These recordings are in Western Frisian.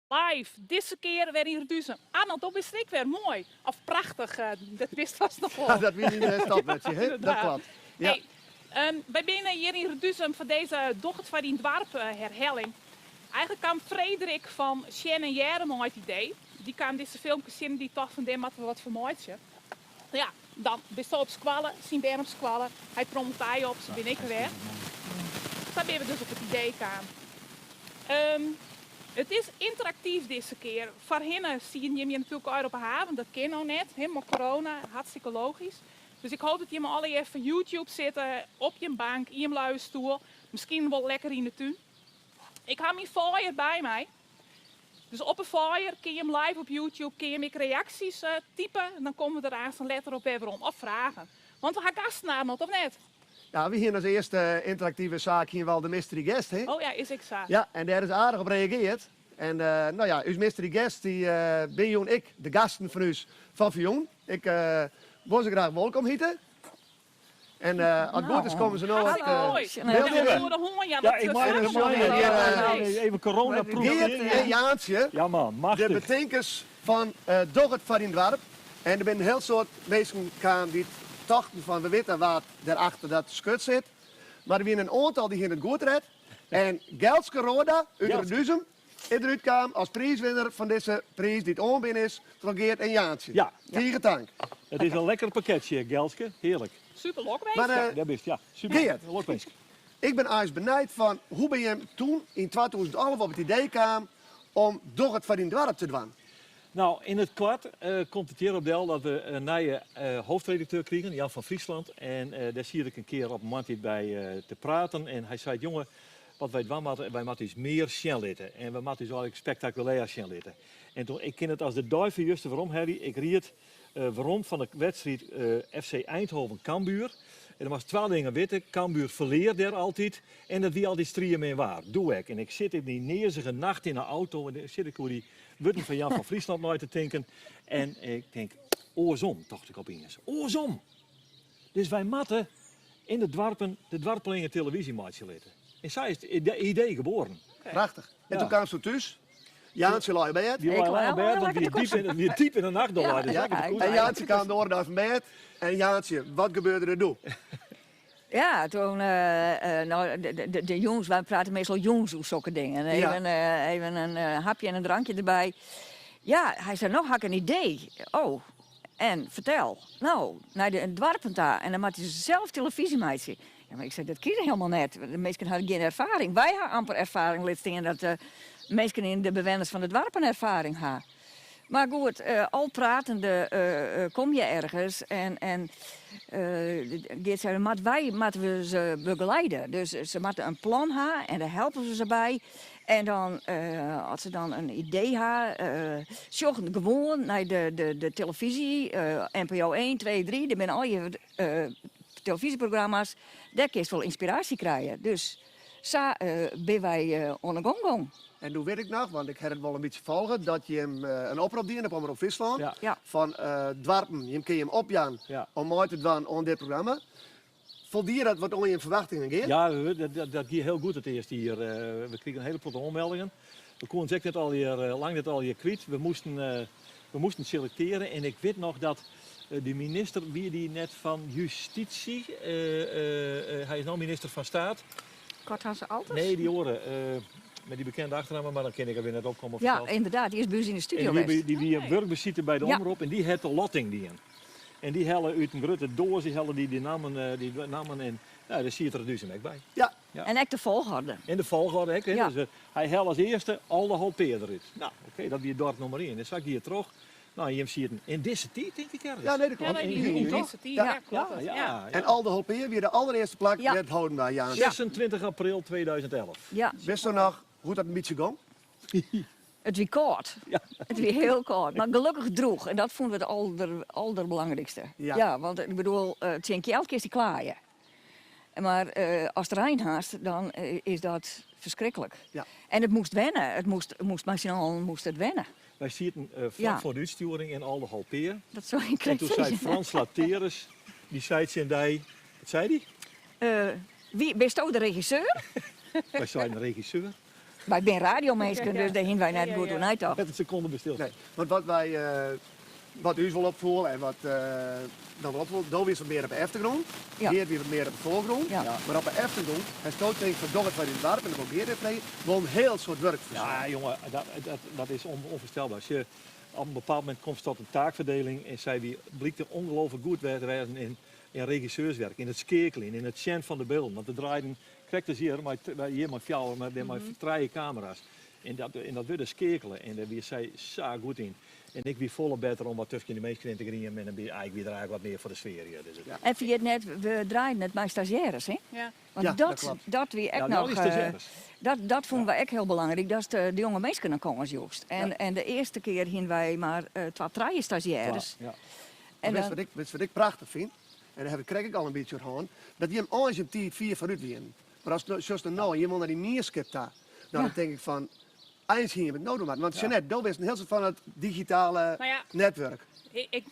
Live, dizze kear wer yn Reduzum. Arnold, do bist ek wer moai. Of prachtich, dat wist vast noch wol. Dat wie myn stopwurdsje, hè? Dat klopt. Ja. Hey, wy binne hjir yn Reduzum foar dizze Doch it foar dyn doarp herhelling. Eigenlik kaam Frederik fan Sjen en Hearre mei it idee. Dy kaam dizze filmkes tsjin en dy tocht fan dêr moatte we wat fan meitsje. No ja, dan bisto op skoalle, syn bern op skoalle, hy trommelt dy op, se binne ek wer. Sa binne we dus op it idee kaam. It is ynteraktyf dizze kear. Foarhinne sieten jimme hjir natuerlik allegear op 'e haven, dat kin no net, hè, mei corona, hartstikke logysk. Dus ik hoop dat jimme allegear foar YouTube sitte, op jim bank, yn jim luie stoel, miskien wol lekker yn de tún. Ik ha myn flyer by my. Dus op 'e flyer kin jim live op YouTube kin jim ek reaksjes type en dan komme we der aanst letter op wer werom. Of fragen. Want we ha gasten Arnold, of net? Ja, we hiene as earste ynteraktive saak hiene we al de mystery guest, hè? Oh ja, is ek sa. Ja, en dêr is aardich op reageard. En no ja, ús mystery guest dy bin jûn ek de gasten fan ús fan fanjûn. Ik wol se graach wolkom hite. En as it goed is komme se no op Hartstikke moai. Ja, ik mei even even coronaproof. Geert en Jaantsje, Ja man, de machtich. betinkers fan Doch it foar dyn doarp. En der binne in hiel soad minsken kaam dy't tochten fan we witte wa't der achter dat skut sit. Mar der wiene in oantal dy hiene it goed ret. En Gelske Roorda út Reduzum is derút kaam as priiswinner fan dizze priis dy't oanbean is troch Geert en Jaantsje. Ja. Tige tank. It is in lekker pakketsje, Gelske. Hearlik. Super lokwinsk. Mar, Ja, dêr bist, ja. Super Geert, lokwinsk. ik bin eins benijd fan hoe bin jim toen yn 2011 op it idee kaam om Doch it foar dyn doarp te dwaan? Nou, yn it koart komt it hjir op del dat we in nije hoofdredakteur krigen, Jan van Friesland. En dêr siet ik in kear op in moarntiid by te praten en hy seit, jonge, wat wy dwaan moatte, wy moatte ús mear sjen litte. En we moatte ús eigenlik spektakulêr sjen litte. En toen, ik kin it as de dei fan juster werom helje, ik ried werom fan de wedstriid FC Eindhoven-Cambuur. En dan moatst twa dingen witte, Cambuur ferlear dêr altyd en it wie altyd striemin waar. Doe ek. En ik sit yn dy neazige nacht yn de auto en dan sit ik oer dy wurden fan Jan van Friesland nei te tinken. En ik tink, oarsom, tocht ik opiens. Oarsom! Dus wy moatte yn de doarpen de doarpelingen televyzje meitsje litte. En sa is it idee geboren. Prachtich. En toen kaamst do thús. Jaantsje lei op bêd. Dy lei lang op bêd, want it wie diep yn de nacht. Ja, en Jaantsje kaam de oare dei fan bêd. En Jaantsje, wat gebeurde der doe? Ja, toen, no, de jûns, wy prate meastal jûns oer sokke dingen. Even, even in hapje en in drankje derby. Ja, hy sei, no ha ik in idee. Oh, en fertel. No, nei de doarpen ta en dan moatte se sels telefyzje meitsje. Ja, mar ik sei, dat kin helemaal net. De minsken hawwe gjin erfaring. Wy ha amper erfaring, lit stean dat de minsken yn de bewenners fan de doarpen erfaring ha. Mar goed, al pratende kom je ergens en, en Geert sei, moat wy moatte we se begeleide. Dus se moatte in plan ha en dêr helpe we se by. En dan, as se dan in idee ha, sjoch gewoan nei de telefyzje, NPO 1, 2, 3, der binne allegear telefyzjeprogramma's, dêr kinst wol ynspiraasje krije. Dus sa binne wy oan 'e gong gong. En doe wit ik noch, want ik ha it wol in bytsje folge, dat jim in oprop dienen op Omrop Fryslân fan doarpen, jim kinne jim opjaan om mei te dwaan oan dit programma. Foldie dat wat oan jim ferwachtingen, Geert? Ja, dat gie hiel goed it earste jier. We krigen in hiele protte oanmeldingen. We koenen se ek net allegear, lang net allegear kwyt. We moasten, we moasten selektearje en ik wit noch dat de minister, wie dy net fan Justysje? Hy is no minister fan Steat. Korthanse Alders? Nee, dy oare, mei dy bekende achternamme, mar dan kin ik der wer net op komme. Ja, ynderdaad, dy is by ús yn de studio west. Dy wie op wurkbesite by de Omrop en dy hat de lotting dien. En dy helle út in grutte doas, dy helle dy nammen, dy nammen en nou, dêr siet Reduzum ek by. Ja. En ek de folchorde. En de folchorde ek, hè. Dus hy helle as earste Aldeholtpea derút. Nou, oké, dat wie dorp nûmer ien. En sa gie it troch. Nou, jim sieten yn dizze tiid, tink ik ergens. Ja, nee, dat klopt. Ja, yn dizze tiid, ja, kloppet. Ja. En Aldeholtpea wie de allerearste plak dêr't it holden waard, Jaantsje. 26 april 2011. Ja. Witsto noch hoe't dat in bytsje gong? It wie kâld. Ja. It wie hiel kâld, mar gelokkich drûch. En dat fûnen we it alder, alderbelangrykste. Ja. Ja, want ik bedoel, tsjin kjeld kinst dy klaaie. Mar ast rein hast, dan is dat ferskriklik. Ja. En it moast wenne. It moast, moast mei syn allen moast it wenne. Wy sieten flak Ja. foar de útstjoering yn Aldeholtpea. Dat soe ik En krekt toen sei sizze. Frans Laterus, dy sei tsjin dy, wat sei dy? Wie, bisto de regisseur? Wy seiden regisseur. Wy binne radiominsken, dus dêr hiene wy net goed oer neitocht. Net in sekonde by stil. Nee, want wat wy, wat ús wol opfoel en wat dan wol opfoel, do wiest wat mear op de eftergrûn, Geert wie wat mear op de foargrûn. Mar op de eftergrûn hasto tinkt fan doch it foar dyn doarp en dan wol Geert even freegje, wol in hiel soad wurk ferset. Ja, jonge, dat is ûnfoarstelber. Sjoch, op in bepaald momint komst tot in taakferdeling en sy wie blykte ongelooflik goed te wêzen yn regisseurswerk, yn it skeakeljen, yn it sjen fan de bylden. Want we draaiden Krekt as hjir, mei hjir mei fjouwer, mar dêr mei trije kamera's. En dat, en dat wurde skeakele en dêr wie sy sa goed yn. En ik wie folle better om wat tusken de minsken yn te grienen en dan wie, ik wie der eigentlik wat mear foar de sfear hjir. Dus ja. En ferjit net, we draaiden it mei stazjêres, hè? Ja. Want ja, dat, dat, dat wie ek ja, noch. Stagiaires. Dat, dat fûnen wy ek hiel belangryk, datst de jonge minsken in kâns joechst. En, ja. en de earste kear hiene wy mar twa, trije stazjêres. Ja. En dan, witst wat ik, witst wat ik prachtich fyn? En dêr ha ik krekt ek al in bytsje oer hân, dat jim eins in tiid fier foarút wienen. Mar as sjochst der no en jim wol nei dy mienskip ta, no, dan tink ik fan, eins hiene jim it no dwaan moatten. Want Jeanette, do bist in hiel soad fan it digitale Nou ja, netwurk. Ik,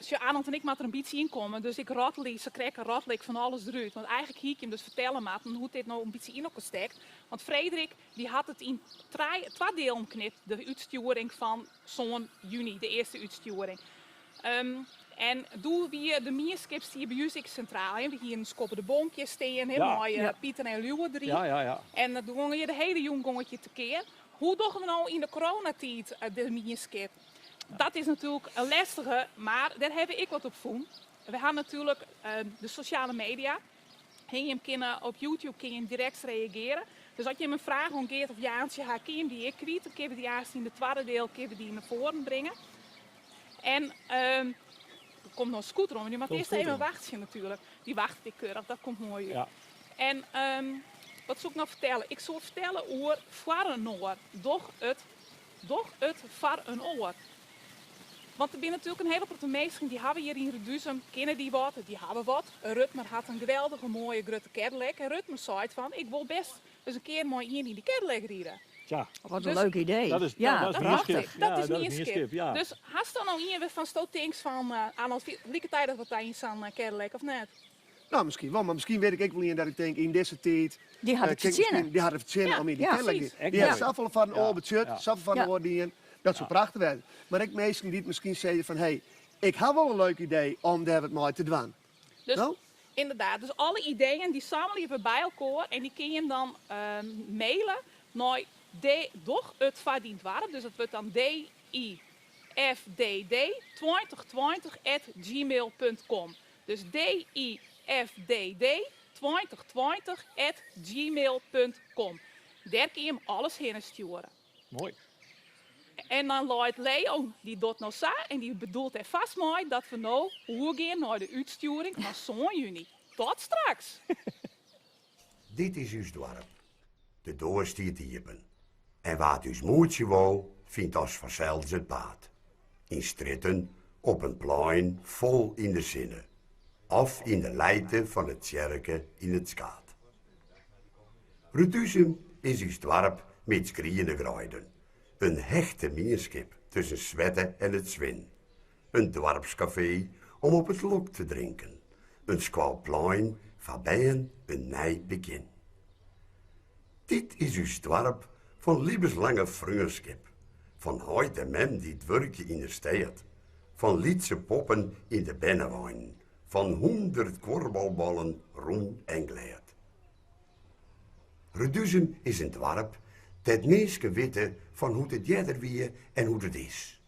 sjoch, Arnold en ik moatte der in bytsje yn komme, dus ik rottelje, sa krekt rottel ik fan alles derút. Want eigentlik hie ik jim dus fertelle moatten hoe't dit no in bytsje yn elkoar stekt. Want Frederik dy hat it yn trije, twa dielen knipt, de útstjoering fan sân juny, de earste útstjoering. En doe wie de mienskip stie by ús ek sintraal. We hienen Skoppe de Bonkje stean, hè, mei Pieter en Liuwe deryn. En doe gongen je de hiele jûn gong it je tekear. Hoe dogge we no yn de coronatiid de mienskip? Dat is natuerlik in lestige, mar dêr hawwe we ek wat op fûn. We ha natuerlik de sosjale media. Hè, jim kinne op YouTube kinne jim direkt reagearje. Dus as jim in fraach oan Geert of Jaantsje ha, kinne jim dy ek kwyt. Dan kinne we dy aanst yn de twadde diel kinne we dy nei foaren bringe. En der komt noch in scooter oan, mar dy moat earst even wachtsje natuerlik. Dy wachtet ek keurich, dat komt moai út. En wat soe ik noch fertelle? Ik soe fertelle oer foar in oar. Doch it, doch it foar in oar. Want der binne natuerlik in hiele protte minsken dy hawwe hjir yn Reduzum, kinne dy wat, dy hawwe wat. Rutmer hat in geweldige moaie grutte Cadillac en Rutmer seit fan ik wol best ris in kear mei ien yn dy Cadillac ride. Tja. Wat in Dus leuk idee. Dat is, ja, dat is prachtich. mienskip. Dat Ja, is dat is mienskip. mienskip, ja. Dus hast dan no ien wêrfan'tsto tinkst fan, Arnold, liket dy dat wat yn sa'n Cadillac of net? No, miskien wol, mar miskien wit ik ek wol ien dat ik tink yn dizze tiid. Dy hat it kin ik fertsjinne. miskien- Dy hat it fertsjinne Ja, om yn dy ja, Cadillac precies. te Ek Die hat moai. safolle foar in Ja, oar betsjut, ja. safolle foar in Ja. oar dien. Dat soe prachtich wêze. Mar ek minsken dy't miskien sizze fan hé, ik ha wol in leuk idee om dêr wat mei te dwaan. Dus No? inderdaad, dus alle ideeën dy sammelje we by elkoar en dy kinne jim dan maile nei D doch it foar dyn doarp, dus dat wurdt dan DIFDD 2020 at gmail punt com. Dus DIFDD 2020 at gmail punt com. Dêr kinne jim alles hinne stjoere. Moai. En dan leit Leo, dy docht no sa en dy bedoelt dêr fast mei dat we no oergean nei de útstjoering fan sân juny. Tot straks! Dit is ús doarp. De doar stiet iepen. En wa't ús moetsje wol, fynt as fansels it paad. Yn strjitten, op in plein fol yn de sinne. Of yn de lijte fan de tsjerke yn it skaad. Reduzum is ús doarp mits griene greiden. In hechte mienskip tusken Swette en it Swin. In doarpskafee om op it lok te drinken. In skoalplein foar bern in nij begjin. Dit is ús doarp fan libbenslange freonskip. Fan heit en mem dy't wurkje yn de stêd. Fan lytse poppen yn de berneweinen. Fan hûndert kuorbalballen rûn en glêd. Reduzum is in doarp dêr't minsken witte fan hoe't it earder wie en hoe't it is.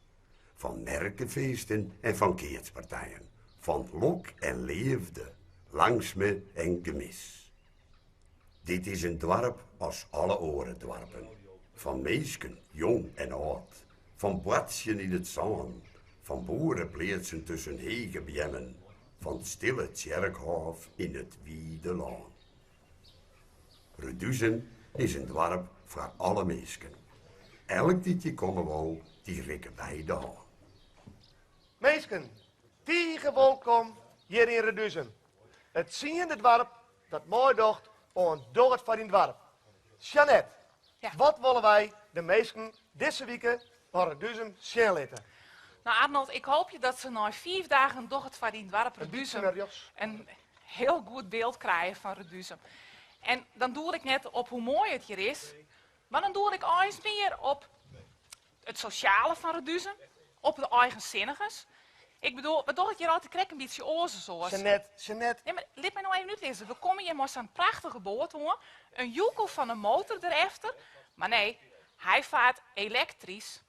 Fan merkefeesten en fan keatspartijen, fan lok en leafde, langstme en gemis. Dit is in doarp as alle oare doarpen. Fan minsken, jong en âld. Fan boartsjen yn it sân, fan boerepleatsen tusken hege beammen, fan stille tsjerkhôf yn it wide lân. Reduzum is in doarp foar alle minsken. Elk dy't hjir komme wol, dy rikke wy de hân. Minsken, tige wolkom hjir yn Reduzum. It tsiende doarp dat meidocht oan Doch it foar dyn doarp. Jeannette, Ja. wat wolle wy de minsken dizze wike fan Reduzum sjen litte? Nou Arnold, ik hoopje dat se nei fiif dagen Doch it foar dyn doarp In bytsje Reduzum nei rjochts. in hiel goed byld krije fan Reduzum. En dan doel ik net op hoe moai it hjir is, mar dan doel ik eins mear op it sosjale fan Reduzum, op de eigensinnigens. Ik bedoel, we dogge it hjir altyd krekt in bytsje oars as oars. Jeannette, Jeannette. Nee, mar lit my no even útlizze. We komme hjir mei sa'n prachtige boat oan, in joekel fan in motor derefter. Mar nee, hy faart elektrysk.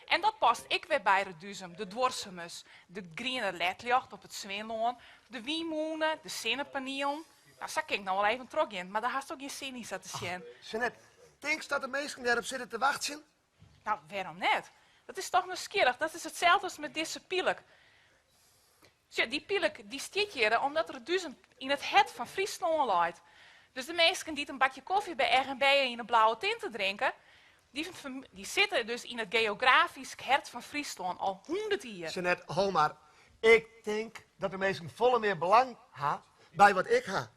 En dat past ek wer by Reduzum, de duorsumens, de griene ledljocht op it Swinlân, de wynmûne, de sinnepanielen. Nou, sa kin ik noch wol even trochgean, mar dêr hast ek gjin sin yn sa te sjen. Jeannette, tinkst dat de minsken dêrop sitte te wachtsjen? Nou, wêrom net? Dat is toch nijsgjirrich? Dat is itselde as mei dizze pylk. Sjoch, dy pylk dy stiet hjir omdat Reduzum yn it hert fan Fryslân leit. Dus de minsken dy't in bakje kofje by R&B yn 'e blauwe tinte drinke, dy, dy sitte dus yn it geografysk hert fan Fryslân al 100 jier. Jeannette, ho mar. Ik tink dat de minsken folle mear belang ha by wat ik ha.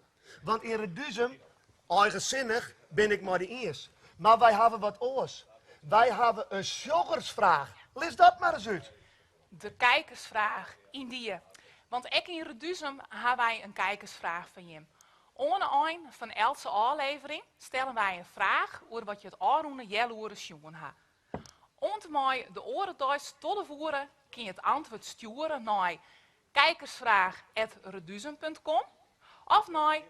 Want yn Reduzum, eigensinnich, bin ik mei dy iens. Mar wy hawwe wat oars. Wy hawwe in sjoggersfraach. Lis dat mar ris út. De kijkersfraach, yndie. Want ek yn Reduzum ha wy in kijkersfraach foar jim. Oan 'e ein fan eltse ôflevering stelle wy in fraach oer wat je it ôfrûne healoere sjoen ha. Oant mei de oare deis 12 oere kin je it antwurd stjoere nei kijkersvraag@reduzum.com of nei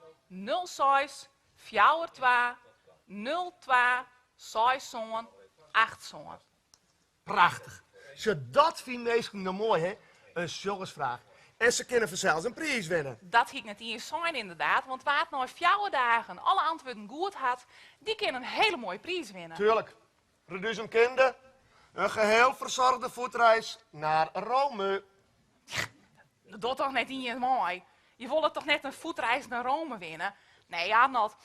06 42 02 67 87. Prachtich. Sjoch, dat fine minsken no moai, hè? In sjoggersfraach. En se kinne fansels in priis winne. Dat hie ik net iens sein ynderdaad, want wa't nei fjouwer dagen alle antwurden goed hat, dy kin in hiele moaie priis winne. Tuerlik. Reduzum kinde. Een geheel verzorgde voetreis naar Rome. Dat docht toch net ien mei? Je wolle toch net in voetreis nei Rome winne? Nee, Arnold.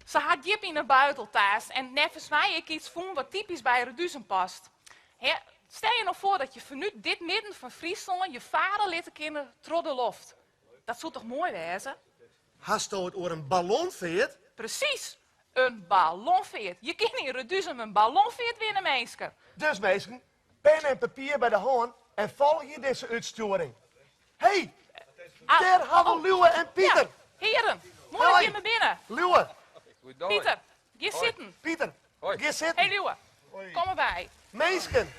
Se hat djip yn 'e buidel taast en neffens my ek iets fûn wat typysk by Reduzum past. Hè, stel je no foar dat je fanút dit midden fan Fryslân je fare litte kinne troch de loft. Dat soe toch moai wêze? Hasto it oer in ballonfeart? Presys, in ballonfeart. Je kinne yn Reduzum in ballonfeart winne, minsken. Dus minsken, pen en papier by de hân en folgje dizze útstjoering. Hey, Ah, dêr hawwe oh. Liuwe en Pieter. Ja, hearen, moai dat Hoi. jimme binne. Liuwe, Goeiedag. Pieter, gean sitten. Pieter, Hoi. gean sitten. Hey Liuwe, kom derby. Minsken,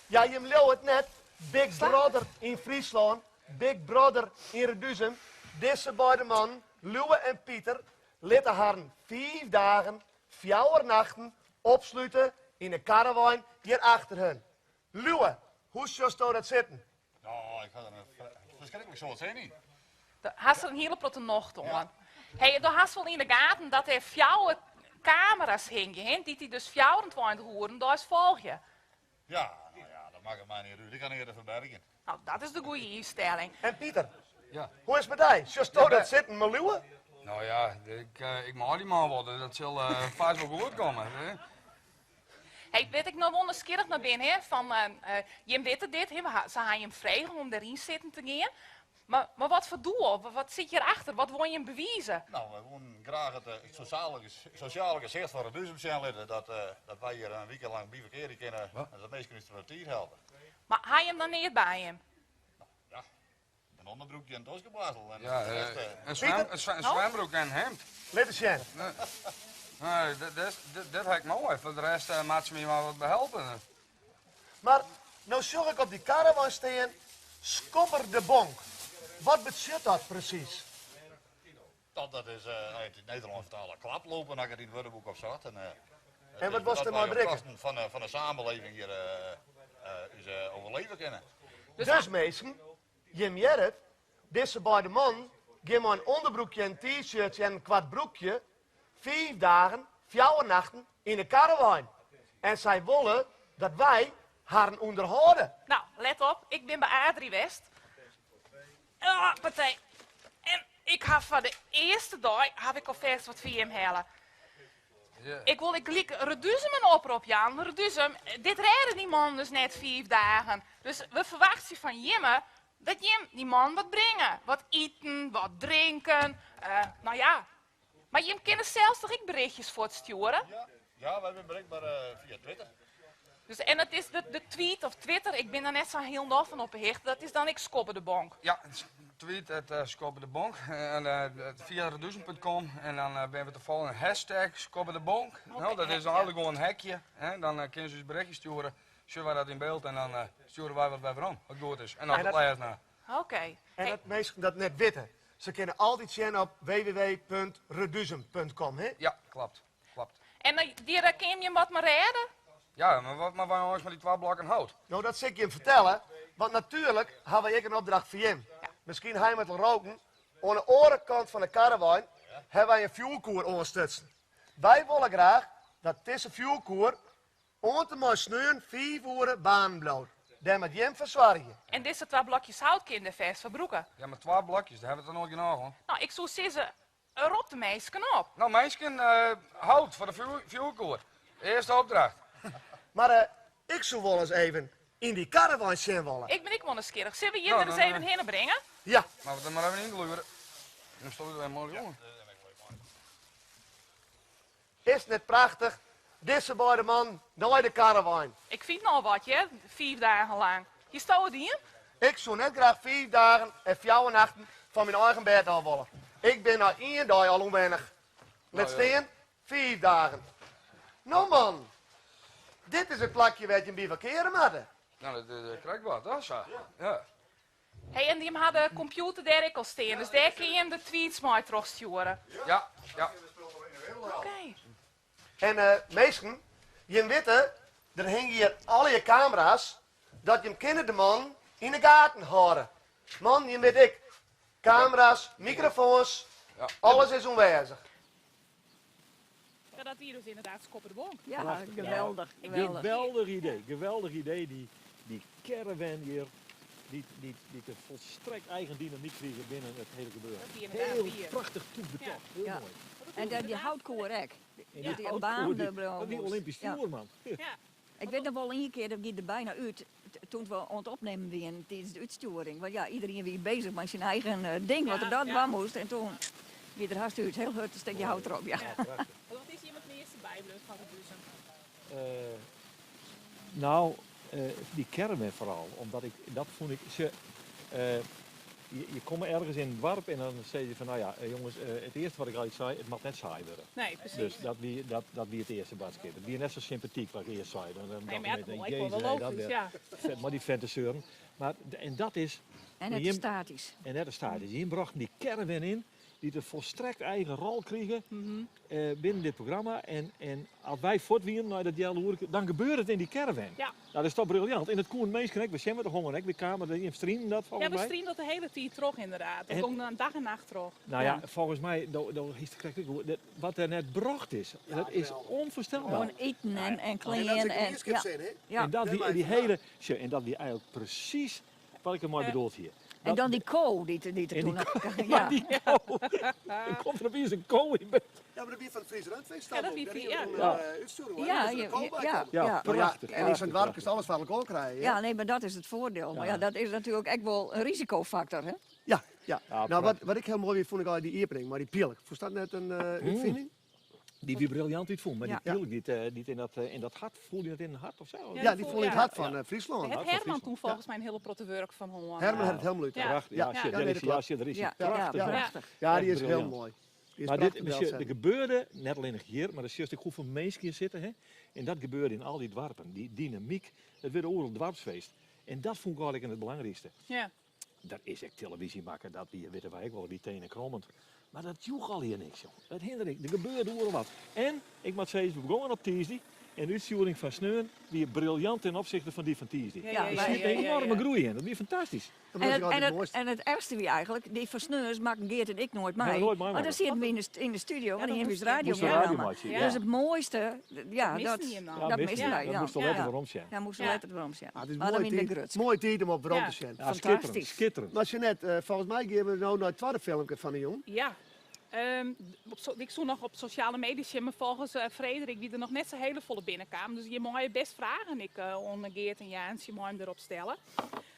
ja, jim leauwe it net. Big Brother yn Fryslân, Big Brother yn Reduzum. Dizze beide mannen, Liuwe en Pieter, litte harren fiif dagen, fjouwer nachten opslute yn 'e karrewein hjir achter hun. Liuwe, hoe sjochsto dat sitten? Nou, ik ha der in ferskriklik soad sin yn. Hast der in hiele protte nocht oan. Hey, do hast wol yn de gaten dat der fjouwer kamera's hingje, hè, dy't dy dus 24 oeren deis folgje. Ja, nou ja, dat makket my net út. Ik ha neat te ferbergjen. Nou, dat is de goede ynstelling. En Pieter, Ja. hoe is it mei dy? Sjochsto dat sitten, mei Liuwe? Nou ja, ik mei dy man wol, dat sil fêst wol goed komme. Hè? Hey, wêr't ik no wol nijsgjirrich nei bin, hè, fan, jim witte dit, hè, se ha jim frege om deryn sitten te gean. Mar wat foar doel? Wat sit hjirachter? Wat wolle jim bewize? Nou, wy woenen graach it sosjale gesicht fan Reduzum sjen litte. Dat wy hjir in wike lang bivakkearje kinne en dat minsken ús troch de tiid helpe. Mar ha jim dan neat by jim? Nou, ja. In ûnderbroekje en in toskeboarstel. En Ja, de rest, in swembroek en in hemd. Lit ris sjen. Nee, dit ha ik moai. Foar de rest moat se my mar wat behelpe. Mar no sjoch ik op dy karrewein stean, Skobber de Bonk. Wat betsjut dat presys? Dat is uit het Nederlands vertalen klaplopen, ha ik it yn it wurdeboek opsocht. En, het En wat is was dat der wy mei op berikke? kosten fan de samenleving hjir ús overleven kinne. Dus minsken, jim hearre it, dizze beide mannen gean mei in ûnderbroekje en t-shirtsje en in koart broekje fiif dagen, fjouwer nachten yn 'e karrewein. En sy wolle dat wy harren ûnderhâlde. Nou, let op, ik bin by Adri west. Ah, partij. En ik ha foar de earste dei haw ik alfêst wat foar jim helle. Ik wol ek gelyk Reduzum in oprop jaan. Reduzum, dit rêde dy mannen dus net fiif dagen. Dus we ferwachtsje fan jimme dat jim dy mannen wat bringe. Wat iten, wat drinken, no ja. Mar jim kinne sels toch ek berichtjes fuortstjoere? Ja, wy binne berikber fia Twitter. Dus, en dat is de tweet of Twitter, ik bin der net sa hielendal fan op 'e hichte, dat is dan ek Skobbe de Bonk? Ja, tweet at Skobbe de Bonk en fia reduzum.com en dan binne we te folgjen hashtag Skobbe de Bonk. No, dat is dan eigentlik gewoan in hekje, hè. Dan kinne se ús berichtje stjoere, sjogge wy dat yn byld en dan stjoere wy wat wer werom, wat goed is. En as it lêst na. Oké. En dat minsken dat net witte, se kinne altyd sjen op www.reduzum.com, hè? Ja, klopt. Klopt. En dêr kin jim wat mei rêde? Ja, mar wat moatte wy no eins mei dy twa blokken hout? No, dat sil ik jim fertelle, want natuerlik hawwe wy ek in opdracht foar jim. Miskien ha jim it al roken, oan 'e oare kant fan 'e karrewein hawwe wy in fjoerkoer oanstutsen. Wy wolle graach dat dizze fjoerkoer oant en mei sneon fiif oere baarnen bliuwt. Dêr moat jim foar soargje. En dizze twa blokjes hout kin dêr fêst foar brûke. Ja, mar twa blokjes, dêr hawwe we toch noait genôch oan? No, ik soe sizze, Rop de minsken op. No minsken, hout foar de fjoerkoer. Earste opdracht. Mar ik soe wolris even yn dy karrewein sjen wolle. Ik bin ek wol nijsgjirrich. Sille we jim der ris even hinne bringe? Ja. Moatte we der mar even yngluere. Dan stop ik der even moai jonge. Is it net prachtich, dizze beide mannen nei de karrewein. Ik fyn it nochal wat hear, fiif dagen lang. Hiesto it dien? Ik soe net graach fiif dagen en fjouwer nachten fan myn eigen bêd ôf wolle. Ik bin nei ien dei al ûnwennich. Lit stean, fiif dagen. No man, dit is it plakje wêr't jim bivakkeare moatte. No, dat is krekt wat, hè, sa. Ja. Hey, en jim ha de kompjûter dêr ek al stean, dus dêr kinne jim de tweets mei trochstjoere. Ja, ja. Oké. En minsken, jim witte, der hingje hjir allegear kamera's, dat jim kinne de man yn 'e gaten hâlde. Man, jim witte ek, kamera's, mikrofoans, alles is oanwêzich. Ja, dat wie dus inderdaad Skobbe de Bonk. Ja, Prachtig. geweldich, geweldich. Geweldich idee, geweldich idee, dy, dy caravan hjir, dy't, dy't, dy't in volstrekt eigen dynamyk krige binnen it hiele gebeuren. Dat wie inderdaad Heel wier. prachtich tûk betocht, heel Ja. moai. En dat die houtkoer ek. En die Dat die houtkoer, baan die- der bleau dat wie moast. Olympisch Ja. fjoer, man. Ja. Ik wit noch wol ien kear, dat gie der byna út, toen we oan it opnimmen wienen tidens de útstjoering. Want ja, iedereen wie bezich mei syn eigen eh, ding, wat er dat dwaan moast. En toen wie der hast út, heel hurd in stikje hout derop. Ja. Ja. Wat is jim it measte bybleaun fan Reduzum? Eh, nou, eh, dy caravan foaral. Omdat ik, dat fûn ik, se, eh, je, je komme ergens yn in doarp en dan sizze je fan, no ja, jonges, it earste wat ik altyd sei, it moat net saai wurde. Nee, presys. Dus dat wie, dat, dat wie it earste boadskip. It wie net sa sympatyk wat ik earst sei. Dan, dan Nee, mar ja, dacht dat ik, wol ek wol Jezus, wel hè, dat logysk, wer. ja. Vet, mar dy fente seuren. Mar, en dat is... En net jim- statisch. En net statisch. Jim brochten dy caravan yn, dy't in folstrekt eigen rol krige binnen dit programma. En, en as wy fuort wienen nei dat healoerke, dan gebeurde it yn dy caravan. Ja. Nou, dat is toch briljant. En dat koenen minsken ek. We sjen wat de honger ek. We kamen der yn streamen dat Ja, folgens we my. streamen dat de hiele tiid troch inderdaad. Dat En- gong dan dag en nacht troch. Nou ja, folgens my, do, do hiest krekt ek oer, dat, wat der net brocht is, dat is ûnfoarstelber. Gewoan iten en, en En dat klean. is ek En, ja. mienskipssin, hè? Ja. En dat Dêr wie mei die vandaan. hiele, sjoch, en dat wie eigentlik presys wat ik dermei bedoeld hie. En Dat- dan dy ko dy't dy't er En toen die nog... Ja, Ja. die ko. Er komt der opiens in ko yn byld. Ja, mar dat wie fan it Fries Rundfeest Ja, dat wie ja. Ja. Ja, ja, ja, Ja, ja. prachtig. En yn sa'n doarp kinst alles foar elkoar krije. Ja, nee, mar dat is it foardiel. Mar ja, dat is natuerlik ek wol in risikofaktor, hè? Ja, ja. Ja, Nou, wat, prachtich. wat ik hiel moai wie, fûn ik al dy iepening mei dy pylk. Fûnst dat net in útfining? Dy wie briljant útfûn, mar Ja. dy pylk dy't, dy't yn dat, yn dat hart, foel dy net yn it hart of sa? Ja, Ja, dy foel yn it ja. hart fan Fryslân. Dêr hat van Herman Fryslân. toen folgens my in hiele protte wurk fan hân. Herman hat it hielendal út. Ja. Prachtich. Ja, Ja. sjoch, Ja, dêr nee, is dat hy, ja, sjoch, dêr is hy. Ja, ja, Prachtich. Ja. prachtich. Ja, dy Echt is hiel briljant. moai. Dy is Mar dit, prachtich sjoch, der delsetten. gebeurde, net allinnich hjir, mar dan sjochst ek hoefolle minsken hjir sitte. Hè? En dat gebeurde yn al dy doarpen. Dy dynamyk, it wurdt oeral doarpsfeest. En dat fûn ik eigentlik it belangrykste. Ja. Dat is ek televyzje makke, dat wie, witte wy ek wol, wie tenenkrommend. Mar dat joech allegear niks, jong. Dat hindere ik. Der gebeurde oeral wat. En, ik moat sizze, we begûnen op tiisdei. En de útstjoering fan sneon wie briljant ten opsichte fan dy fan tiisdei. Ja, ja, Der ja, siet ja, in ja, enoarme ja. groei yn. Dat wie fantastysk. Dat En was het, altyd en, it het, moaiste. en it erchste wie eigentlik, dy fan sneons makken Geert en ik noait Ja, mei. noait Want dan meimakke. sieten we yn de studio, want Ja, dan dan hiene we ús moast je- radio Moast de radio meinamme. meitsje, ja. Dus it moaiste, ja, Dat dat, misten jim dan. Ja, dat misten misten we. wy Dat dan. moast letter werom sjen. Ja, moast Ja. letter werom sjen. Ah, it is Maar dan moai wie de tiid, grutsk. moai tiid om op werom Ja. te sjen. Ja, skitterend, Fantastysk. skitterend. Mar Jeanette, folgens my gean we no nei it twadde filmke fan de jûn. Ja. Ik soe noch op sosjale media sjen, mar folgens Frederik wie der noch net sa hele folle binnenkaam. Dus je meie best fragen ek oan Geert en Jaantsje mei him derop stelle.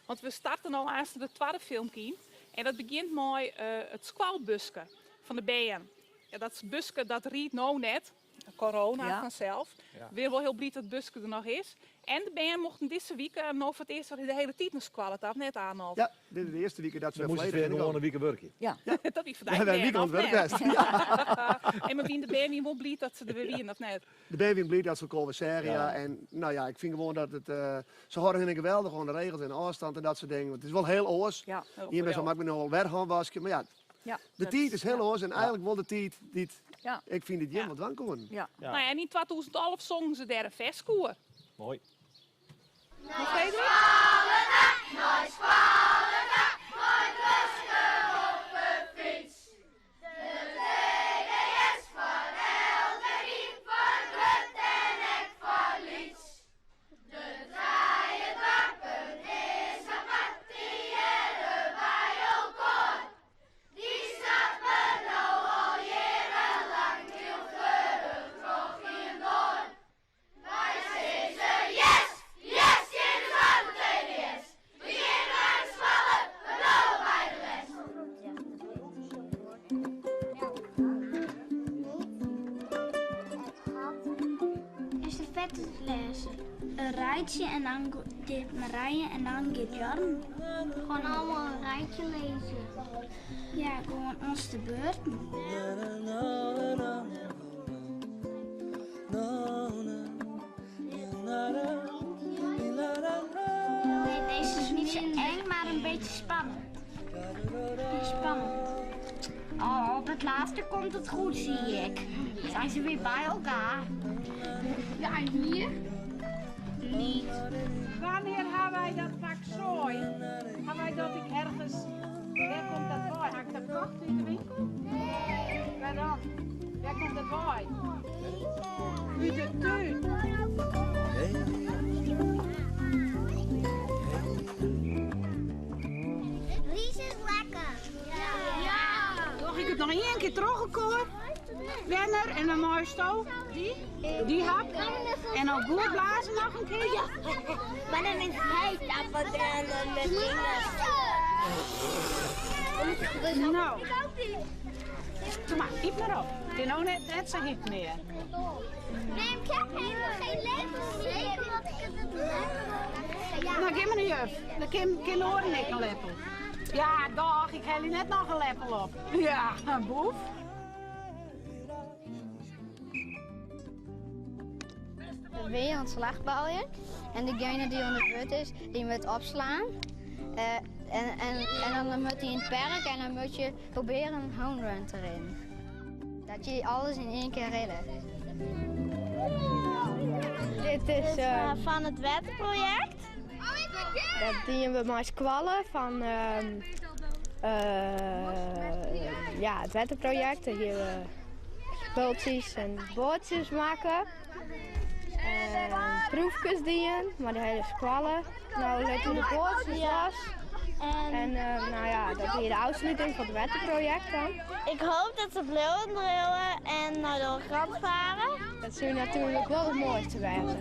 Want we starten al aanst de twadde filmke yn. En dat begjint mei it skoalbuske fan de bern. Ja, dat buske dat riidt no net. Corona Ja. fansels. Ja. Bin wol hiel bliid dat it buske der noch is. En de bern mochten dizze wike no foar it earst de hiele tiid nei skoalle ta, of net Arnold? Ja, dit is de earste wike dat se Dan moast it folledich wer gewoan in wike wurkje. Ja. Dat wie foar dy Ja, bern, in wike oan of it wurk net? west. Ja. En mar wiene de bern wiene wol bliid dat se der wer wiene, of net? De bern wiene bliid dat se elkoar wer seagen, ja. Ja. En nou ja, ik fyn gewoan dat it, se hâlde hun geweldich oan de regels en de ôfstân en dat soart dingen. Want it is wol hiel oars. Ja. Ien best wel moat ik my no al wer hânwaskje, mar ja, Ja, de dat tiid is hiel ja. oars en eigenlik wol de tiid dy't Ja. ik fyn dy't jim Ja. wol dwaan koenen. Ja. Ja. Nou ja, en yn 2011 songen se dêr in ferske oer. Moai. Nog Frederik? Is de fette lêzen. In rijtsje en dan giet Marije en dan giet Jorn. Gewoon allemaal een rijtje lezen. Ja, gewoon ons de beurten. Nee, deze is niet zo eng, maar een beetje spannend. Spannend. Oh, op het laatste komt het goed, zie ik. Zijn ze weer bij elkaar? Ja, en hier? Niet. Wannear ha wy dat pak soai? Ha wy dat ek ergens. Wêr komt dat wei? Ha ik dat kocht yn de winkel? Nee. Wêr dan? Wêr komt dat wei? Ut de tún. Rys is lekker. Ja. Doch ik it noch ien kear troch elkoar, Werner, en dan meisto dy, dy hap. En dan goed blaze noch in kear. Maar dan is hij met No. Kom mar, yt mar op. It is no net, net sa hyt mear. Nee, ik heb helemaal geen lepel meer. Omdat ik het lekker No, geef mar in juf. Dan kin, kin oaren ek in leppel. Ja, doch, ik helje net noch in leppel op. Ja, boef. Weer aan het slagballen. En degene die aan de beurt is, die moet opslaan. Eh, en, en, en dan moet hij in het perk en dan moet je proberen een home run te rennen. Dat je alles in één keer redden. Dit is eh, van het wetproject. dat dienen we mei skoalle fan ehm, eh, ja, it wetterprojekt. Dêr hiene we spultsjes en boatsjes makke. En proefkes dien mei de hiele skoalle. No litte we de boatsjes los. En eh, no ja, dat wie de ôfsluting fan it wetterprojekt dan. Ik hoop dat ze bliuwe driuwen en nei de kant fare. Dat soe natuerlik wol it moaiste wêze.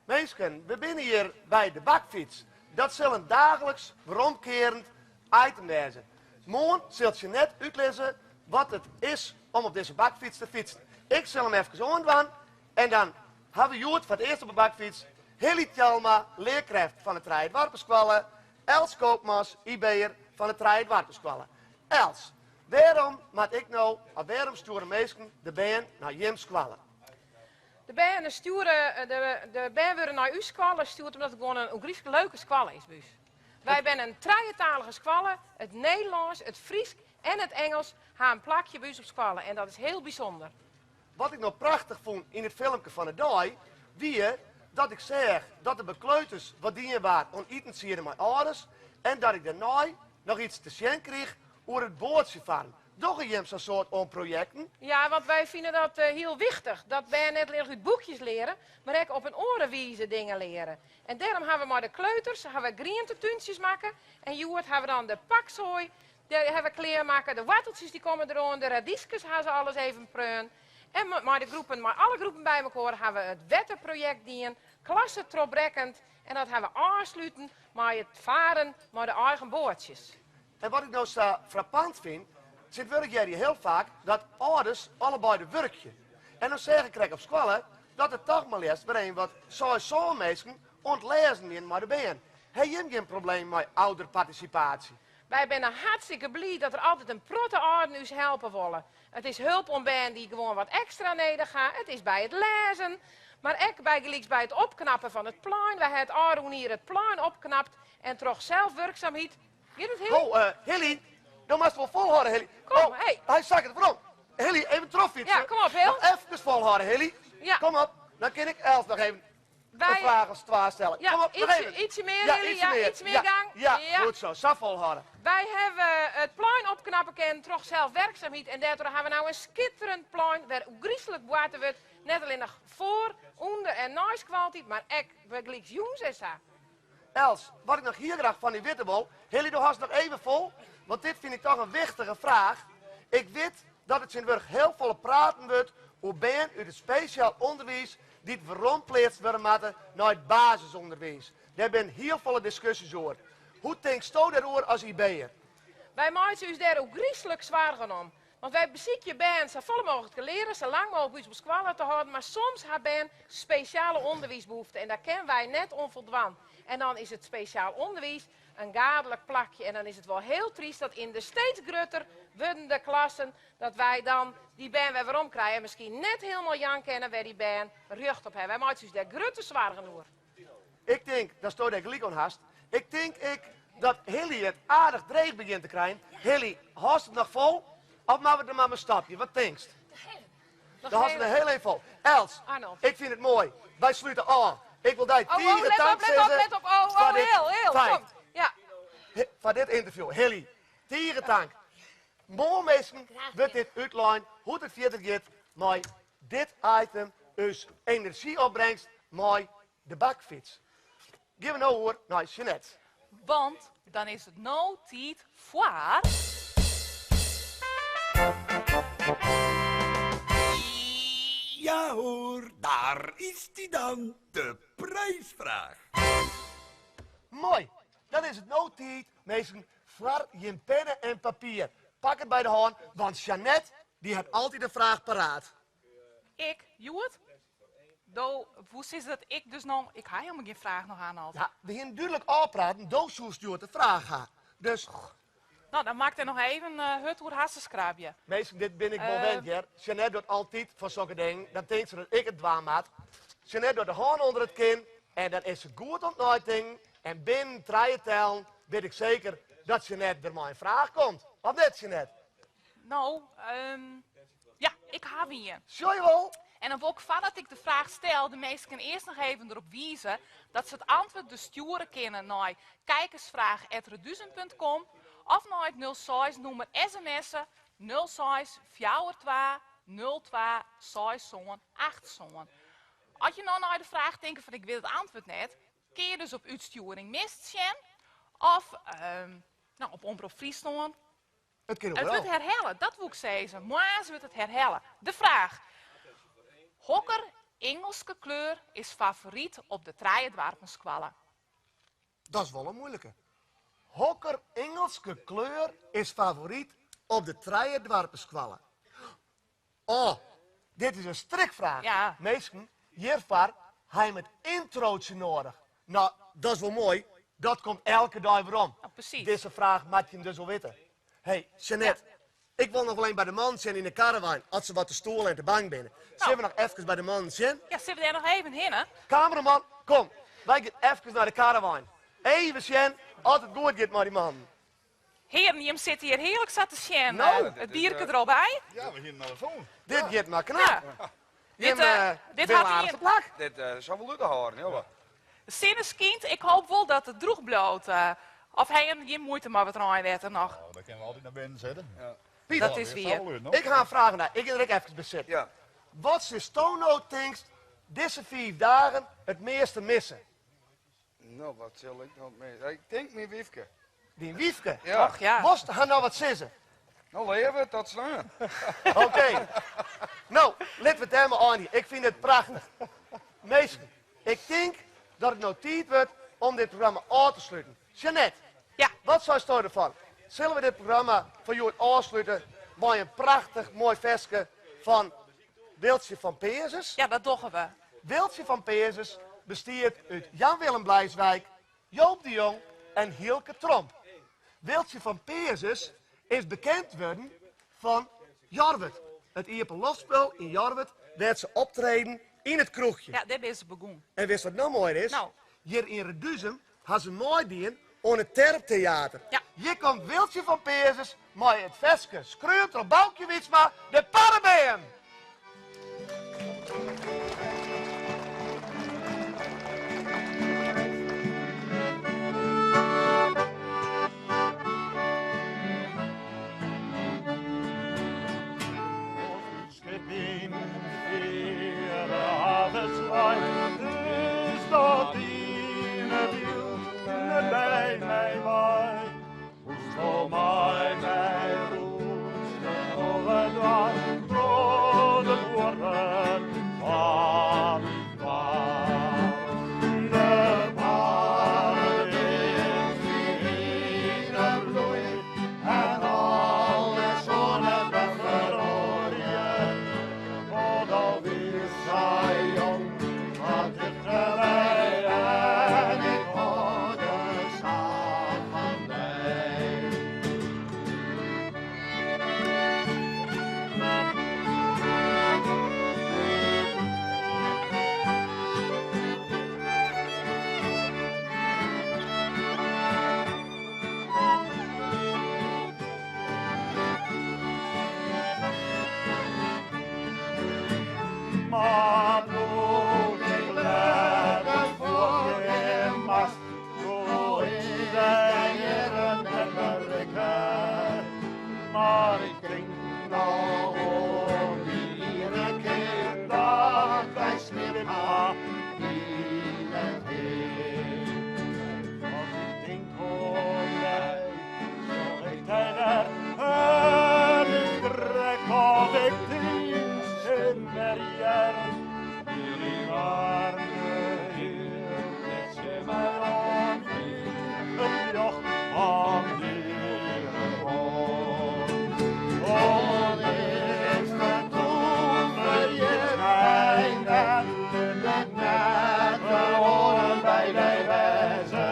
Minsken, we binne hjir by de bakfyts. Dat sil in daagliks weromkearend item wêze. Moarn sil Jeanette útlizze wat it is om op dizze bakfyts te fytsen. Ik sil him efkes oandwaan en dan ha we hjoed foar it earst op de bakfyts Hilly Tjalma, learkrêft fan de Trije Doarpenskoalle, Els Koopmans, IB'er fan de Trije Doarpenskoalle. Els, wêrom moat ik no, of wêrom stjoere minsken de bern nei jim skoalle? De bern stjoere, de, de bern wurde nei ús skoalle stjoerd omdat it gewoan in ûngryflik leuke skoalle is by ús. Wy binne in trijetalige skoalle, it Nederlânsk, it Frysk en it Ingelsk ha in plakje by ús op skoalle en dat is hiel bysûnder. Wat ik no prachtich fûn yn it filmke fan de dei wie. Dat ik seach dat der by kleuters wat dien waard oan itensieden mei âlders en dat ik dêrnei noch iets te sjen kriich oer it boatsjefarren. Dogge jim sa'n soad oan projekten? Ja, want wy fine dat hiel wichtich, dat bern net allinnich út boekjes leare, mar ek op in oare wize dingen leare. En dêrom ha we mei de kleuters ha we grientetúntsjes makke en hjoed ha we dan de paksoai, dêr ha we klearmakke, de woarteltsjes dy komme deroan, de radyskes ha se alles even preaun. En mei de groepen, mei alle groepen by mekoar ha we it wetterprojekt dien, klasse trochbrekkend en dat ha we ôfsluten mei it faren mei de eigen boatsjes. En wat ik no sa frappant fyn, tsjintwurdich hear je hiel faak dat âlders allebeide wurkje. En dan seach ik krekt op skoalle dat der toch mar leafst wer even wat seis, sân minsken oan it lêzen wienen mei de bern. Ha jim gjin probleem mei ouderparticipatie? Wy binne hartstikke bliid dat der altyd in protte âlden ús helpe wolle. It is hulp oan bern dy't gewoan wat ekstra nedich ha, it is by it lêzen, mar ek bygelyks by it opknappen fan it plein. Wy ha it ôfrûne jier it plein opknapt en troch selfwurksamheid giet it Hilly? Ho, Hilly, do moatst wol folhâlde, Hilly. Kom, Oh, hey. hy sakket werom. Hilly, even trochfytse. Ja, kom op, Hil. Noch efkes folhâlde, Hilly. Ja. Kom op, dan kin ik Els noch even Wy- in fraach of twa stelle. Ja, Kom op, nog ietsje- even. ietsje mear, Ja, Hilly. ietsje Ja, mear. iets mear Ja, gang. Ja, Ja. goed zo. Sa folhâlde. Wy hawwe it plein opknappe kinnen troch selfwerksamheid en dêrtroch hawwe we no in skitterend plein wêr ôfgryslik boarte wurdt, net allinnich foar, ûnder en nei skoaltiid, mar ek bygelyks jûns en sa. Els, wat ik noch hiel graach fan dy witte wol, Hilly, do hâldst noch even fol, want dit fyn ik toch in wichtige fraach. Ik wit dat der tsjintwurdich hiel folle praten wurdt oer bern út it spesjaal ûnderwiis dy't werompleatst wurde moatte nei it basisûnderwiis. Dêr binne hiel folle diskusjes oer. Hoe tinksto dêroer as IB-er? Wy meitsje ús dêr ôfgryslik soargen om. Want wy besykje bern safolle mooglik te learen, sa lang mooglik by ús op skoalle te hâlden, mar soms ha bern spesjale ûnderwiisbehoeften en dêr kinne wy net oan foldwaan. En dan is it spesjaal ûnderwiis in gaadlik plakje en dan is it wol hiel tryst dat yn de steeds grutter wurdende klassen dat wy dan dy bern wer werom krije en miskien net hielendal jaan kinne wêr dy bern rjocht op hawwe. Wy meitsje ús dêr grutte soargen oer. Ik tink datsto dêr gelyk oan hast. Ik tink ek dat Hilly it aardich dreech begjint te krijen. Hilly, hâldst it noch fol? Of moatte we der mar mei stopje? Wat tinkst? Do hâldst it noch hiel even fol. Els, ik fyn it moai. Wy slute ôf. Ik wol dy Oh, oh, tige let tank op, let op, sizze let op. Oh, foar oh, dit Hil, Hil, feit. kom. Ja. Foar dit ynterview. Hilly, tige tank. Moarn minsken wurdt dit útlein hoe't it fierder giet mei dit item, ús enerzjyopbringst mei de bakfyts. Gean we no oer nei Jeanette. Want dan is it no tiid foar. Ja hoor, daar is die dan, de prijsvraag. Moai, dan is it no tiid, minsken, foar jim penne en papier. Pak it by de hân, want Jeanette dy hat altyd in fraach paraat. Ik, hjoed? Do woest sizze dat ik dus no... Ik ha helemaal gjin fraach noch oan al. Ja, we hiene dúdlik ôfpraten, do soest hjoed de fraach ha. Dus... No, dan moat ik der noch even hurd oer harsenskrabje. Minsken, dit bin ik wol wend, hear. Jeanette docht altyd fan sokke dingen, dan tinkt se dat ik it dwaan moat. Jeanette docht de hân ûnder it kin en dan is se goed oan it neitinken. En binnen trije tellen wit ik seker dat Jeanette der mei in fraach komt. Of net, Jeanette? No, ja, ik haw ien. Sjoch je wol? En dan wol ik foardat ik de fraach stel de minsken earst noch even derop wize dat se it antwurd dus stjoere kinne nei kijkersvraag@reduzum.com of nei it nul seis nûmer sms'e nul seis fjouwer twa nul twa seis sân acht sân. As je no nei de fraach tinke fan ik wit it antwurd net, kinne je dus op útstjoering mist sjen of op Omrop Fryslân. It kin It oeral. wurdt herhelle, dat woe ik sizze. Moarns wurdt it herhelle. De fraach, hokker Ingelske kleur is favoryt op de Trije Doarpenskoalle? Dat is wol in moeilike. Hokker Ingelske kleur is favoryt op de Trije Doarpenskoalle? Oh, dit is in strikfraach. Ja. Minsken, hjirfoar ha jim it introotsje noadich. No, dat is wol moai. Dat komt elke dei werom. Nou, precies. Dizze fraach moat jim dus wol witte. Hey, Jeanette, ik wol noch wol even by de mannen sjen yn de caravan, as se wat te stoel en te bang binne. Sille we noch efkes by de mannen sjen? Ja, sille we dêr noch even hinne? Kameraman, kom. Wy gean efkes nei de caravan. Even sjen oft it goed giet mei dy mannen. Hearen, jim sitte hjir hearlik sa te sjen. No. It bierke der al by. Ja, we hienen al in fûn. Dit giet mar knap. Ja. Dit, eh, dit hat ien. plak. Dit uh, zal wel út te hâlden, jonge. De sinne skynt, ik hoop wol dat it drûch bliuwt. Eh, of ha jim gjin muoite mei wat reinwetter noch? Nou, dan kinne we altyd nei binnen sitte. Ja. Pieter, Dat is wier. Ik ha in fraach oan dy. Ik gean der ek efkes by sitten. Ja. Wat silsto no tinkst dizze fiif dagen it measte misse? No, wat sil ik no misse? Ik tink myn wyfke. Dyn wyfke? Ja. Och ja. Wolst har no wat sizze? No, leave, tot sneon. Oké. No, litte we it dêr mar eindigje. Ik fyn it prachtich. Minsken, ik tink dat it no tiid wurdt om dit programma ôf te sluten. Jeanette, Ja. wat seisto derfan? Sille we dit programma foar hjoed ôfslute mei in prachtich moai ferske fan Wiltsje van Peazens? Ja, dat dogge we. Wiltsje van Peazens bestiet út Jan Willem Bleiswijk, Joop de Jong en Hielke Tromp. Wiltsje van Peazens is bekend wurden fan Jorwert, it iepenloftspul yn Jorwert dêr't se optreden yn it kroechje. Ja, dêr binne se begûn. En witst wat no moaier is? No. Hjir yn Reduzum ha se meidien oan it Terptheater. Ja. Hjir komt Wiltsje van Peazens mei it ferske skreaun troch Baukje Wytsma, De Parrebeam! Skip yn fiere havens leit, is dat dyn byld net by my wei. Hoesto mei my rûnst troch it doarp, troch de buorren fan doarp. De parrebeam stiet yn 'e bloei en alles oan it wer feroarje. Want al wie sa jong, mar tichterby en ik hâlde sa fan dy. Mar doe't ik letter fuortgean moast, koe ik dy jierren net berikke. Mar ik tink noch oan dy iene kear dat wy sliept ha yn it hea. As ik tink oan dy, sjoch ik dy wer. It is krekt of ik dyn stim wer hear. Jullie waarmte hield tsjin my oan yn it ljocht fan dyn Al is de toen ferjit my net, lit net de oaren by dy wêze.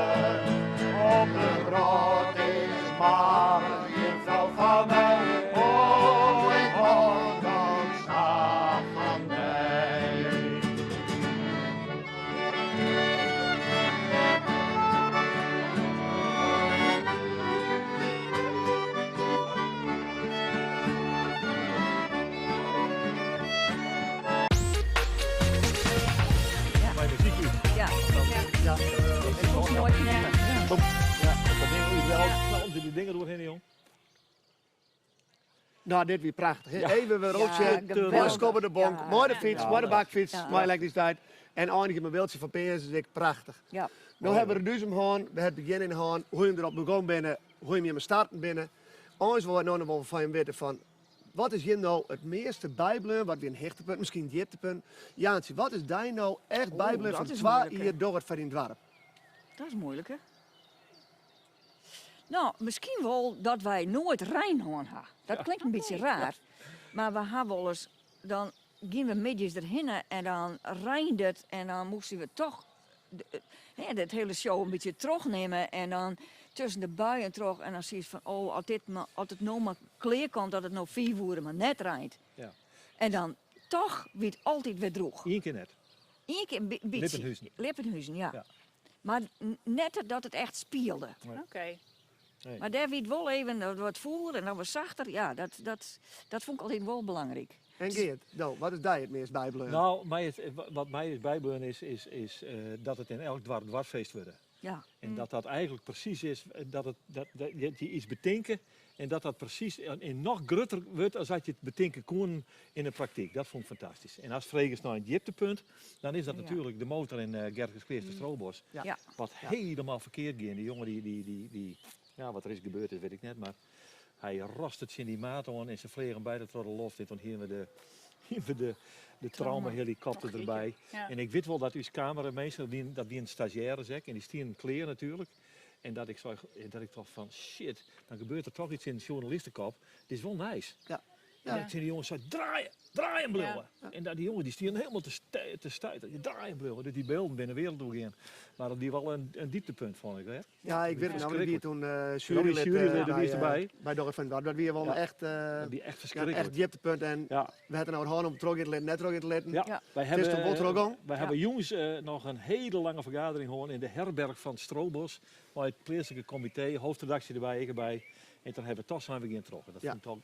Op de wrâld is mar ien frou foar my, oh ik hâld dan sa fan dy. Mei muzyk út. Ja. Ja. Dat is moai knippen. Ja, dat ding wel knallen ze die dingen doorheen, jong. Nou, dit wie prachtich. hè? Even wer Ja, opsjen. geweldig. Moai skobbe de bonk, Ja. mei de fyts, mei de bakfyts, Ja. mei elektrisiteit. En einigje mei Wiltsje van Peazens is ek prachtich. Ja. No hawwe we Reduzum hân, we hawwe it begjin yn hân, hoe jim derop begûn binne, hoe jim jimme starten binne. Eins wol ik no noch wol fan jim witte fan, wat is jim no it measte bybleaun, wat wie in hichtepunt, miskien in djiptepunt? Jaantsje, wat is dy no echt Oeh, bybleaun dat fan is twa moeilijk, hè? jier Doch it foar dyn doarp? Dat is moeilijk, hè? No, miskien wol dat wy noait rein hân ha. Dat klinkt in bytsje raar, mar we ha wolris, dan giene we middeis derhinne en dan reinde it en dan moasten we toch hè, dat hiele show in bytsje trochnimme en dan tusken de buien troch en dan siest fan oh, as dit mar, as it no mar klear komt, dat it no fiif oere mar net reint. Ja. En dan toch wie it altyd wer drûch. Ien kear net. Ien kear in bytsje. Lippenhuzen. Lippenhuzen, ja. Ja. Mar net dat it echt spielde. Nee. Oké. Nee. Mar dêr wie it wol even wat fûler en dan wat sachter. Ja, dat, dat, dat fûn ik altyd wol belangryk. En Geert, no, wat is dy it meast bybleaun? No, my it, wat my is bybleaun is, is, is dat it yn elk doarp doarpsfeest wurde. Ja. En dat dat eigentlik presys is, dat, it, dat, dat je iets betinke en dat dat presys in noch grutter wurdt as dat je it betinke koenen yn de praktyk. Dat fûn ik fantastysk. En as fregest nei in djiptepunt, dan is dat natuerlik de motor yn uh, Gerkeskleaster Strobos. Ja. Wat helemaal ferkeard gie. Die jonge die, die, die, die, ja, wat der is gebeurd is, weet ik net, mar hy raste tsjin dy maat oan en se fleagen beide troch de loft. En toen hiene we de, hiene we de, de traumahelikopter derby. Ja. En ik wit wol dat ús kameraminsken, dat wienen stagiaires ek, en dy stienen klear natuerlik. En dat ik, sei, dat ik tocht fan shit, dan gebeurt der toch iets yn de sjoernalistekop. Dit is wol nijs. Ja. En ik tsjin dy jonges sei, draaie, draaien bliuwe. En dat, dy jonges dy stienen helemaal te stuiteren. Draaien bliuwe. Dus dy bylden binne de wereld oergien. Mar dat wie wol in dieptepunt, fûn ik. Hè? Ja, ik wit it noch, ik wie toen Ja, jurylid, jurylid, dêr wiest derby. by Doch it fan Dat wie wol echt, Dat wie echt ja, ferskriklik. echt dieptepunt. En we hatten nou it hân om trochgean te litten, net trochgean te litten. Ja. Wy It is hawwe, toen wol trochgong. wy hawwe jûns noch in hiele lange fergadering hân yn de herberch fan Strobos mei it pleatslike komitee, hoofdredaksje derby, ik derby. En toen hawwe we toch sein, we gean troch. En dat fûn ik toch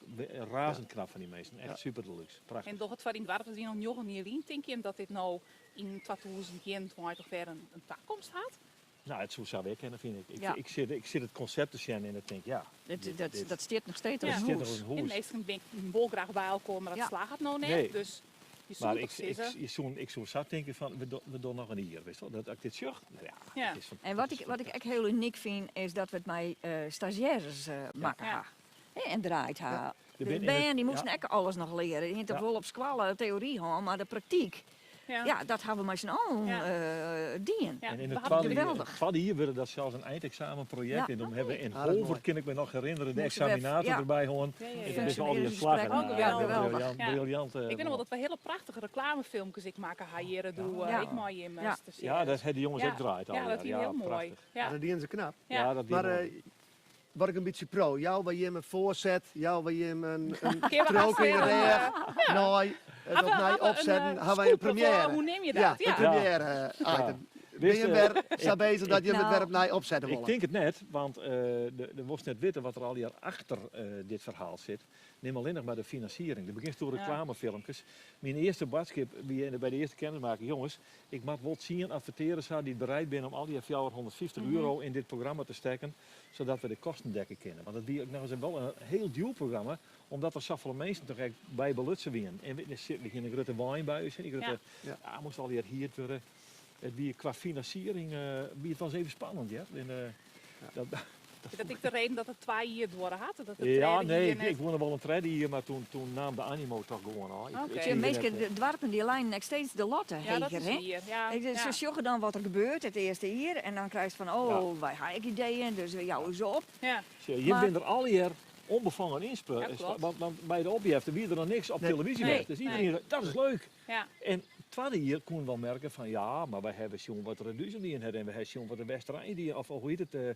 razend knap fan dy minsken. Echt super deluxe. Prachtich. En doch it foar dyn doarp, dat wie noch 9 jier lyn, tink jim dat dit no yn 2021 wer in takomst hat? No, it soe sa wer kinne, fyn ik. Ik, Ja. ik sit it konsept te sjen en ik tink, ja. Dat, dit- dat, dit- dat stiet noch steeds op Dat it stiet noch hûs. op it En hûs. minsken binne wol graach by elkoar, mar dat Ja. slagget no net. Nee. Dus je soe Mar toch ik, ik, sizze. ik soe sa tinke fan, we dogge noch in jier, witst wol. Dat as ik dit sjoch, nou ja, Ja. it is En wat ik ek hiel unyk fyn, is dat we it mei stagiaires makke Ja. ha. Hè, en draaid ha. Der De bin in bern it- die moasten ja. ek alles noch leare. Dy hiene Ja. wol op skoalle teory hân, mar de praktyk, Ja. ja, dat hawwe we mei syn allen Ja. dien. Ja. En in We het hadden Geweldig. tweede jaar wurde dat sels in eindeksamenprojekt. Ja. En dan hawwe we yn Ah, dat is Holwert, moai. kin ik my noch herinnerje, de Moasten we even- eksaminator ja. derby hân. Ja, ja, ja. En toen is al die slagen. Oh, geweldig. Briljant, Ja. briljant, Ik weet nog wel dat we hele prachtige reklamefilmkes ik makke ha hjir doe Ja. ik mei jim Ja. Ja, dat ha de jonges Ja. ek draaid al. Ja, dat wie ja, hiel moai. prachtig. Ja. Ja, dat dienen se knap. Ja. Ja, dat wie Mar moai. wurd ik in bytsje pro. Jou by jim in foarset, jou by jim in Kinne we strook yn de hartstikke, rêch, nei, it Hawwe- opnij hawwe in, opsetten. eh, Hawwe wy in scoop, of, première. hoe neam je Ja, dat? in Ja. première item. Wist, Bin je wer sa bezich dat jim it Nou, wer opnij opsette Ik wolle? tink it net, want de wolst net witte wat der allegear achter dit ferhaal sit. Nim allinnich mar de finansiering. Der begjinst oer reklamefilmkes. Myn earste boadskip wie by de earste kennismaking, jonges, ik moat wol 10 advertearders ha dy't bereid binne om allegear 450 euro yn dit programma te stekken, sadat we de kosten dekke kinne. Want dat wie ek noch ris wol in hiel djoer programma, omdat der safolle minsken toch ek by belutsen wienen. En we hiene in grutte wein by ús, dy grutte, Ja. ja, moast allegear hierd wurde. It wie kwa finansiering wie it wol ris even spannend, hear. En, dat, Is dat ek de reden dat it 2 jier duorre hat? Dat it Ja, tredde nee, jier ik, net ik woe noch wol in tredde jier, mar toen, toen naam de animo toch gewoan ôf. Oké. Ik De krige minsken, net, de doarpen dy leinen ek steeds de latte Ja, dat heger, is hè? wier. Ja, Ik, ja. Se sjogge dan wat der gebeurt it earste jier en dan krijst fan, oh, wy ha ek ideeën, dus we jouwe se op. Ja. Sjoch, jim Maar- binne der allegear ûnbefongen ynsprongen. Ja, klopt. Want by de opjefte wie der noch niks op Nee. televyzje Nee, west. Dus iedereen nee. sei, dat is leuk. Ja. En twadde jier koenen we wol merke fan ja, mar wy hawwe sjoen wat Reduzum dien hat en we hawwe sjoen wat de Westerein dien, of hoe hjit it,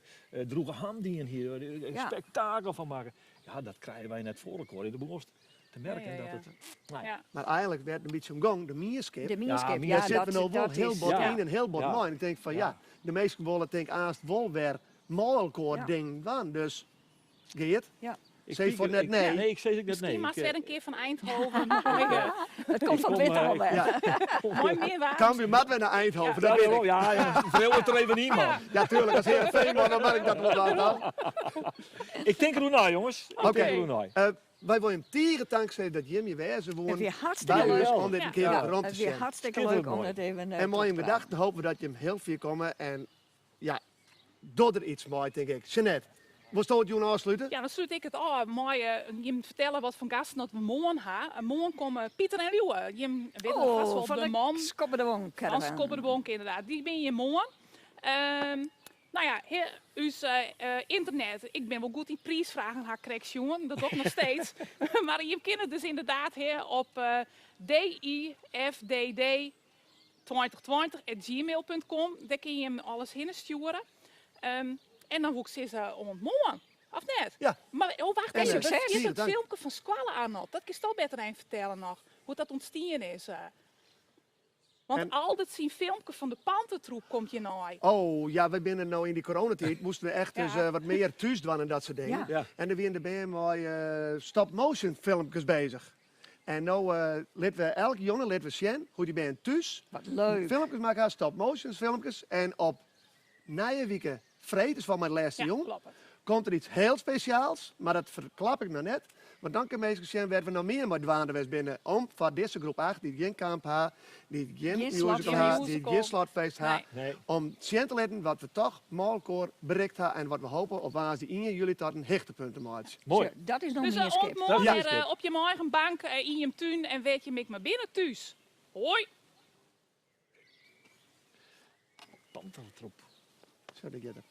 Droegeham dien hie, in spektakel fan makke. Ja, dat krije wy net foar elkoar. Do begonst te merken Ja, ja, ja. dat it, nou ja. Ja. Mar eigentlik wêr't it in bytsje om gong, de mienskip. De mienskip, Ja, ja, Dêr sitte dat, we no wol dat hiel is... bot Ja. yn en hiel bot Ja. mei. En ik tink fan ja, Ja. de minsken wolle tink aanst wol wer mei elkoar Ja. dingen dwaan. Dus Geert, Ja. Ik sis foar piker- net ik- nee. Nee, ik sis ek net Miskien nee. moatst Ik, wer in kear fan Eindhoven. Ja. It komt Ik fan kom, Twitter al ik- wer. Ja. Moai mear waar. Cambuur moat wer nei Eindhoven, Ja, dat wit ik. ja, ja, wriuw it der even yn, man. Ja, tuerlik, as Hearrenfean man, dan moat ik dat wol dwaan, toch? Ik tink deroer nei, jonges. Ik Oké. tink deroer nei. Wy wolle jim tige tank sizze dat jim hjir wêze woene It wie hartstikke by ús leuk. om dit in kear Ja, wat rûn te it wie sjen. hartstikke Skitterend leuk om moai. it even En mei te jim praten. gedachten hoopje we dat jim hiel fier komme en ja, doch der iets mei, tink ik. Jeanette, wolsto it jûn ôfslute? Ja, dan slút ik it ôf mei jim fertelle wat foar gasten dat we moarn ha. Moarn komme Pieter en Liuwe. Jim witte Oh, fêst wol fan de de man. Skobbe de Wonk Fan caravan. Skobbe de Wonk, ynderdaad. Dy binne hjir moarn. No ja, ús ynternet. Ik bin wol goed yn priisfragen, ha ik krekt sjoen. Dat doch ik noch steeds. Mar jim kinne dus ynderdaad hè, op difdd 2020 at gmail punt com. Dêr kinne jim alles hinne stjoere. En dan woe ik sizze oant moarn, of net? Ja. Mar, oh, wacht En, even, succes. der stiet it Dank. filmke fan skoalle aan op. Dat kinst al better even fertelle noch, hoe't dat ûntstien is. Want En al dat syn filmke fan de Pantertroep komt hjirnei. Oh ja, wy binne no yn dy coronatiid, moasten we echt Ja. dus wat mear thús dwaan en dat soart dingen. Ja. Ja. En der wiene de bern mei stop-motion filmkes bezich. En no litte we elke jûn litte we sjen hoe't dy bern thús Wat leuk. filmkes makke ha, stop-motion filmkes. En op nije wike freed, is foar my de lêste Ja, jûn, kloppet. komt der iets hiel spesjaals, mar dat ferklap ik noch net. Want dan kinne minsken sjen wêr't we noch mear mei dwaande west binne om foar dizze groep 8, dy't gjin kamp ha, dy't gjin Gjin musical ha, slotfeest. dy't gjin slotfeest ha, Nee. Nee. om sjen te litten wat we toch mei elkoar berikt ha en wat we hoopje op woansdei 1 july tot in hichtepunt te meitsjen. Moai. Zo, dat is noch Dus mienskip. oant moarn Dat is wer mienskip. op jim eigen bank yn jim tún en wêr't jim ek mar binne thús. Hoi! Pantertroep. Zo, dat giet er.